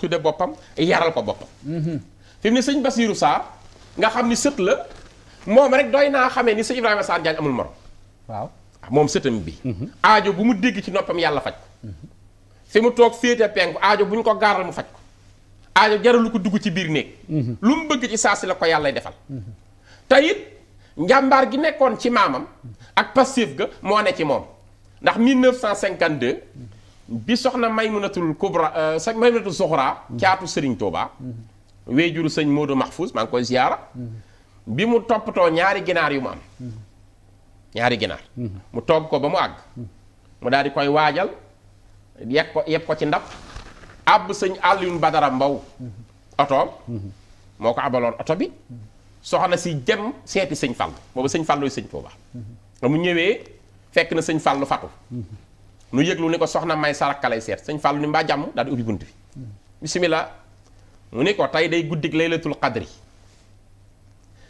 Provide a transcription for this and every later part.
tudde boppam yaral ko boppam. fi mu ne sëñ Basiirou Sarr nga xam ni sët la moom rek doy naa xamee ni sëñ Ibrahima Sarr Diagne amul morom. waaw moom sëtam bi. aajo bu mu dégg ci noppam yàlla faj ko. fi mu toog féete penku aajo bu ñu ko gaaral mu faj ko. aajo jaralu ko dugg ci biir néeg. lu mu bëgg ci saa si la ko yàllay defal. te it njàmbaar gi nekkoon ci maamam ak passif ga moo ne ci moom ndax 1952 bi soxna Maymunatul Kubra Maymunatul Soxra caatu Serigne Touba. weejuru sëñ Modou Mahfouz maa ngi koy ziyaara. bi mu toppatoo ñaari ginaar yu mu am. ñaari ginaar. mu togg ko ba mu àgg. mu daal di koy waajal yeb ko ci ndab. àbb sëñ Alioune Badara Mbow. otoom. moo ko abaloon oto bi. soxna si dem seeti sëñ Fall boobu sëñ Fallu sëñ Touba. nga mu ñëwee fekk na sëñ Fallu fatu. nu yëglu ni ko soxna may sarakka lay seet sëñ Fallu ni mbaa jàmm daal di ubbi bunt bi. bismillah mu ni ko tey day guddig laylatul qadri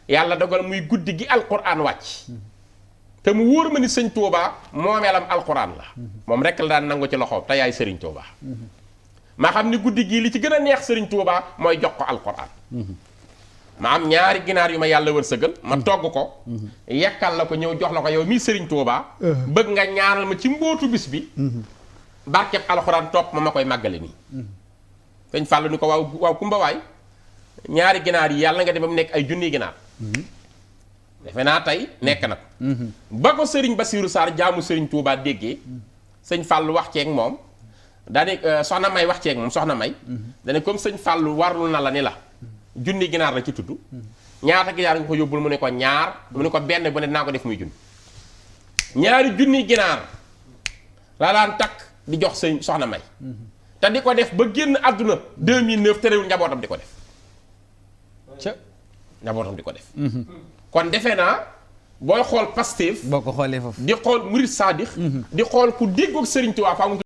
yàlla dogal muy guddi gi alquran wàcc. te mu wóor ma ni sëñ Touba moomeelam alquran la. moom rek la daan nangu ci loxoom te yaay sëriñ Touba. ma xam ni guddi gii li ci gën a neex sëriñ Touba mooy jox ko alquran. ma am ñaari ginaar yu ma yàlla wërsëgal ma togg ko. yekkal la ko ñëw jox la ko yow mii sëriñ Touba. bëgg nga ñaanal ma ci mbootu bis bi. barkeb alxuraan topp ma koy màggale nii. sëñ Fàllu ni ko waaw kumba waay ñaari ginaar yi yàlla nga dem ba mu nekk ay junniy ginaar. defe naa tey nekk na ko. ba ko sëriñ Basiirou Sarr jaamu sëriñ Touba déggee. sëñ Fàllu wax ceeg moom. daane soxna May wax ceeg moom soxna May. daane comme sëñ Fàllu warlu na la ni la. junni ginaar la ci tudd. ñaata ginaar nga ko yóbbul mu ne ko ñaar mu ne ko benn bu ne dinaa ko def muy junni. ñaari junni ginaar laa daan takk di jox sëñ soxna May. te di ko def ba génn àdduna 2009 terewul njabootam di ko def. ca njabootam di ko def. kon defe naa booy xool Pastef. boo ko xoolee foofu di xool Murid Saadix. di xool ku déggoog Sëriñ Tuubaa